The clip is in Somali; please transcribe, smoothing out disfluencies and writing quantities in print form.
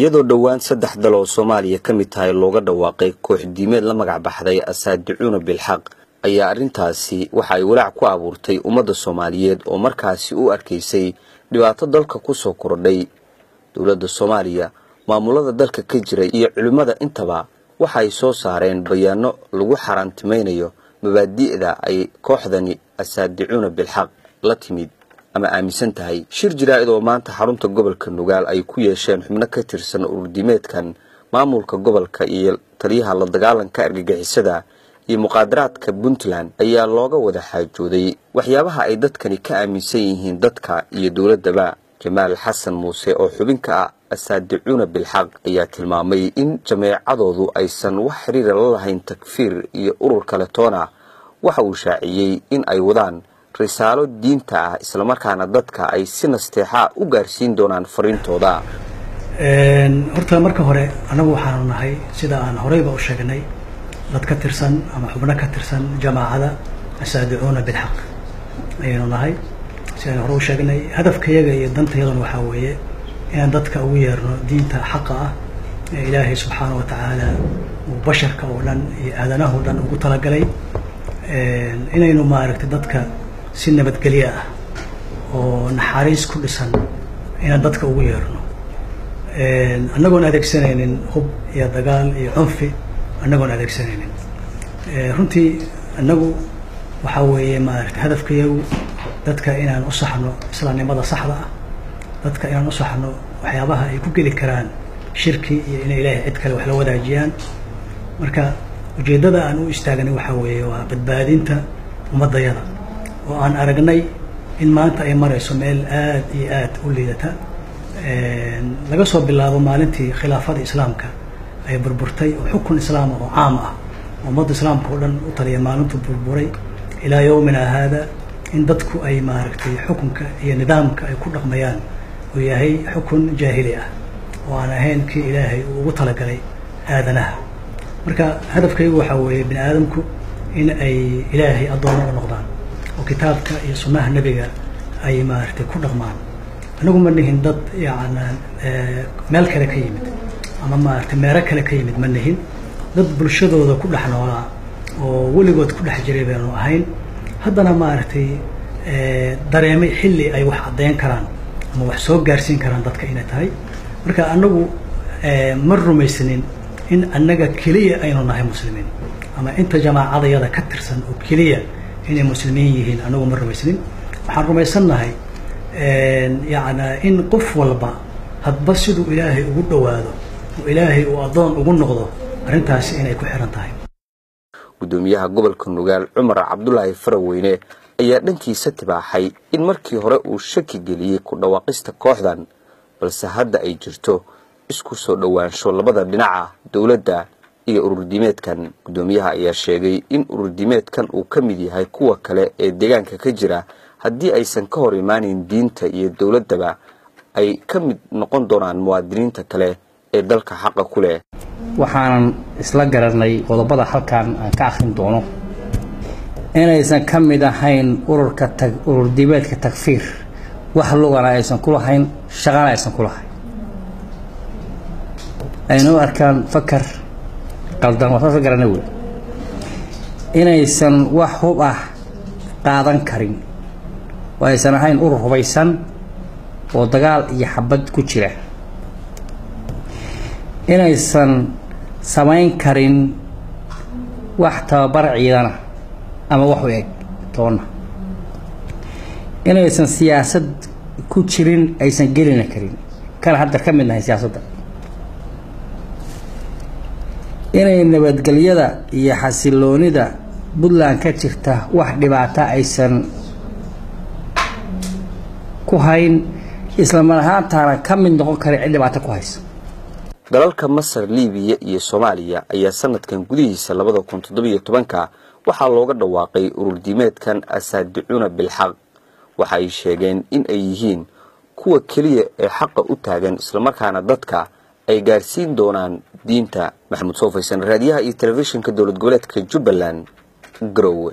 Iyadoo dhowaan saddex dal oo Soomaaliya ka mid tahay looga dhawaaqay koox diimeed la magac baxday Asaadicuuna Bilxaq, ayaa arrintaasi waxa ay walaac ku abuurtay ummadda Soomaaliyeed oo markaasi u arkaysay dhibaato dalka ku soo kordhay. Dowladda Soomaaliya, maamulada dalka ka jira iyo culimmada intaba waxa ay soo saareen bayaano lagu xaaraantimaynayo mabaadi'da ay kooxdani Asaadicuuna Bilxaq la timid ama aaminsan tahay. Shir jaraa'id oo maanta xarunta gobolka Nugaal ay ku yeesheen xubno ka tirsan ururdiimeedkan, maamulka gobolka iyo taliyaha la dagaalanka argagixisada iyo muqaadaraadka Puntland ayaa looga wada xaajooday waxyaabaha ay dadkani ka aaminsan yihiin dadka iyo dowladdaba. Jamaal Xasan Muuse oo xubinka ah Asaadicuuna Bilxaq ayaa tilmaamay in jameecadoodu aysan wax xiriira la lahayn takfiir iyo urur kale toona. Waxa uu shaaciyey in ay wadaan risaalo diinta ah, islamarkaana dadka ay si nasteexaa u gaarsiin doonaan fariintooda. Horta marka hore annagu waxaanu nahay, sida aan horeyba u sheegnay, dad ka tirsan ama xubno ka tirsan jamaacada Asaadicuuna Bilxaq ayaynu nahay. Si aan hore u sheegnay, hadafkayaga iyo dantayaduna waxaa weeye inaan dadka ugu yeerno diinta xaqa ah ee Ilaahay subxaana wa tacaala uu basharka oo dhan iyo aadanaha oo dhan ugu talagalay, inaynu maaragtay dadka si nabadgelyo ah oo naxariis ku dhisan inaan dadka ugu yeerno, annagoon adeegsanaynin hub iyo dagaal iyo cunfi, annagoon adeegsanaynin. Runtii annagu waxaa weeye maaragtay hadafkayagu dadka inaan u saxno islaamnimada saxda ah, dadka inaan u saxno waxyaabaha ay ku geli karaan shirki iyo inay Ilaahay cid kale wax la wadaajiyaan. Marka ujeeddada aan u istaagnay waxaa weeye waa badbaadinta ummaddayada oo aan aragnay in maanta ay marayso meel aad iyo aad u liidata. Laga soo bilaabo maalintii khilaafada islaamka ay burburtay oo xukun islaama oo caam ah ummadda islaamka oo dhan u taliya maalintuu burburay ilaa yowmina haada, in dadku ay maaragtay xukunka iyo nidaamka ay ku dhaqmayaan uu yahay xukun jaahili ah oo aan ahayn kii Ilaahay uu ugu talagalay aadanaha. Marka hadafkaygu waxaa weeye bini aadamku in ay Ilaahay addoomo u noqdaan oo kitaabka iyo sunnaha nebiga ay maaragtay ku dhaqmaan. Anagu ma nihin dad yacna meel kale ka yimid ama maaragtay meero kale ka yimid, ma nihin. Dad bulshadooda ku dhex noolaa oo weligood ku dhex jiray baynu ahayn. Haddana maaragtay dareemay xilli ay wax caddeyn karaan ama wax soo gaarsiin karaan dadka inay tahay. Marka anagu ma rumaysanin in annaga keliya aynu nahay muslimiin ama inta jamaacadayada ka tirsan oo keliya inay muslimiin yihiin. Anagu ma rumaysnin. Waxaan rumaysannahay yacna in qof walba hadba siduu Ilaahay ugu dhowaado oo Ilaahay uu addoon ugu noqdo arrintaasi inay ku xiran tahay. Gudoomiyaha gobolka Nugaal Cumar Cabdulaahi Faraweyne ayaa dhankiisa tibaaxay in markii hore uu shaki geliyey ku dhawaaqista kooxdan, balse hadda ay jirto isku soo dhowaansho labada dhinaca, dowladda iyo ururdiimeedkan. Gudoomiyaha ayaa sheegay in ururdiimeedkan uu ka mid yahay kuwa kale ee deegaanka ka jira, haddii aysan ka hor imaaneyn diinta iyo dowladdaba ay ka mid noqon doonaan muwaadiniinta kale ee dalka xaqa ku leh. Waxaanan isla garanay qodobada halkan aan ka akhrin doono inaysan ka mid ahayn ururka ururdiimeedka takfiir, wax lugana aysan ku lahayn, shaqana aysan ku lahayn, ayna u arkaan fakar qaldan. Waa saas garanay wey. Inaysan wax hub ah qaadan karin oo aysan ahayn urur hubaysan oo dagaal iyo xabad ku jira. Inaysan samayn karin wax tababar ciidana ama wax u eg toonna. Inaysan siyaasad ku jirin, aysan gelina karin, kana hadda ka mid nahay siyaasadda. Inay nabadgelyada iyo xasiloonida Puntland ka jirta wax dhibaata aysan ku hayn, isla mar ahaantaana ka mid noqon karin cid dhibaato ku haysa. Dalalka Masar, Liibiya iyo Soomaaliya ayaa sanadkan gudihiisa 2017-ka waxaa looga dhawaaqay ururdiimeedkan Asaadicuuna Bilxaq. Waxa ay sheegeen in ay yihiin kuwa keliya ee xaqa u taagan, islamarkaana dadka ay gaarsiin doonaan diinta. Maxamuud Soofaysan, raadiyaha iyo telefishinka dowlad goboleedka Jubbaland, Garowe.